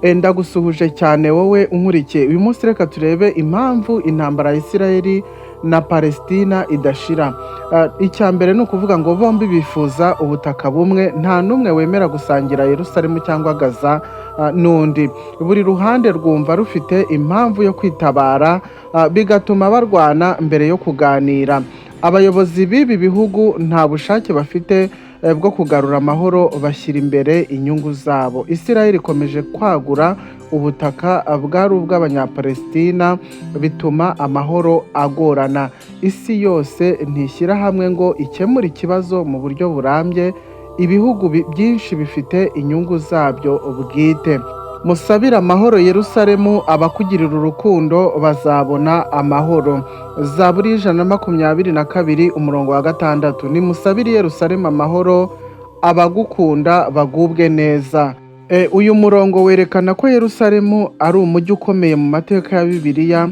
Ndagusuhuje cyane wowe unkurikiye. Uyu munsi reka turebe impamvu intambara ya Isirayeli na Palestina idashira. Icya mbere ni ukuvuga ngo bombi bifuza ubutaka bumwe, nta n'umwe wemera gusangira Yerusalemu cyangwa Gaza n'undi. Buri ruhande rwumva rufite impamvu yo kwitabara, bigatuma barwana mbere yo kuganira. Abayobozi b'ibi bihugu nta bushake bafite bwo kugarura amahoro, bashyira imbere inyungu zabo. Isirayeli ikomeje kwagura ubutaka bwari ubw'Abanyapalestina, bituma amahoro agorana. Isi yose ntishyira hamwe ngo ikemure ikibazo mu buryo burambye. Ibihugu byinshi bifite inyungu zabyo bwite. Musabire amahoro Yerusalemu, abakugirira urukundo bazabona amahoro. Zaburi 122 umurongo wa 6. Nimusabire Yerusalemu amahoro, abagukunda bagubwe neza. Uyu murongo werekana ko Yerusalemu ari umujyi ukomeye mu mateka ya Bibiliya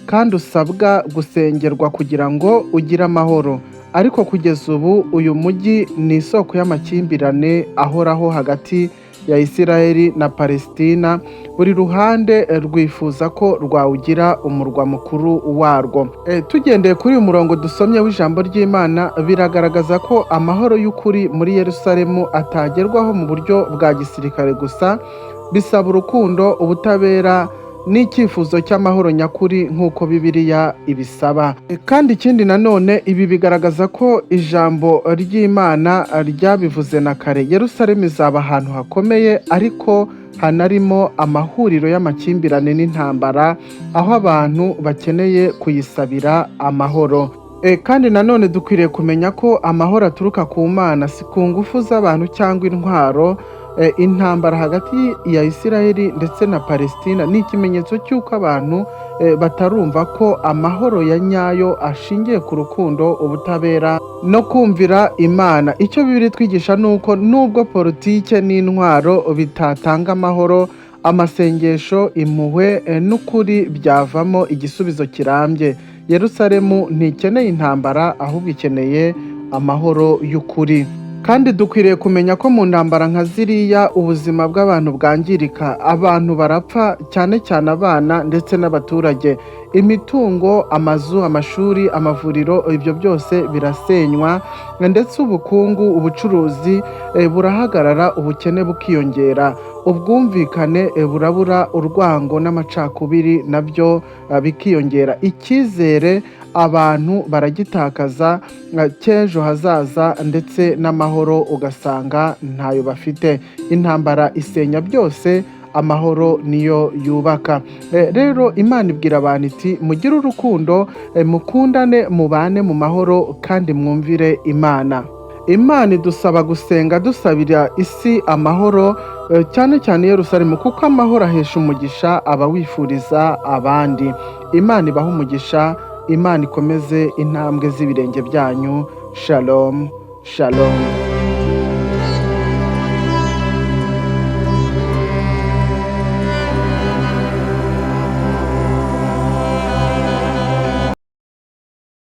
kandi usabwa gusengerwa kugira ngo ugire amahoro. Ariko kugeza ubu uyu mujyi ni isoko y'amakimbirane ahoraho hagati ya Isirayeli na Palestina. Buri ruhande rwifuza ko rwawugira umurwa mukuru warwo. Tugendeye kuri uyu murongo dusomye w'ijambo ry'Imana, biragaragaza ko amahoro y'ukuri muri Yerusalemu atagerwaho mu buryo bwa gisirikare gusa. Bisaba urukundo, ubutabera n'icyifuzo cy'amahoro nyakuri nk'uko Bibiliya ibisaba. Kandi ikindi nanone, ibi bigaragaza ko ijambo ry'Imana ryabivuze na kare: Yerusalemu izaba ahantu hakomeye ariko hanarimo amahuriro y'amakimbirane n'intambara, aho abantu bakeneye kuyisabira amahoro. Kandi nanone dukwiriye kumenya ko amahoro aturuka ku Mana, si ku ngufu z'abantu cyangwa intwaro. Intambara hagati ya Isirayeli ndetse na Palestina ni ikimenyetso cy'uko abantu batarumva ko amahoro ya nyayo ashingiye ku rukundo, ubutabera no kumvira Imana. Icyo Bibiliya itwigisha ni uko nubwo politike n'intwaro bitatanga amahoro, amasengesho, impuhwe n'ukuri byavamo igisubizo kirambye. Yerusalemu ntikeneye intambara, ahubwo ikeneye amahoro y'ukuri. Kandi dukwiriye kumenya ko mu ntambara nka ziriya ubuzima bw'abantu bwangirika, abantu barapfa, cyane cyane abana ndetse n'abaturage. Imitungo, amazu, amashuri, amavuriro, ibyo byose birasenywa, ndetse ubukungu, ubucuruzi burahagarara, ubukene bukiyongera, ubwumvikane burabura, urwango n'amacakubiri nabyo bikiyongera. Icyizere abantu baragitakaza cy'ejo hazaza, ndetse n'amahoro ugasanga ntayo bafite. Intambara isenya byose, amahoro niyo yubaka. Rero Imana ibwira abantu iti: "Mugire urukundo, mukundane, mubane mu mahoro kandi mwumvire Imana." Imana idusaba gusenga dusabira isi amahoro, cyane cyane Yerusalemu, kuko amahoro ahesha umugisha abawifuriza abandi. Imana ibaha umugisha, Imana ikomeze intambwe z'ibirenge byanyu. Shalom, shalom.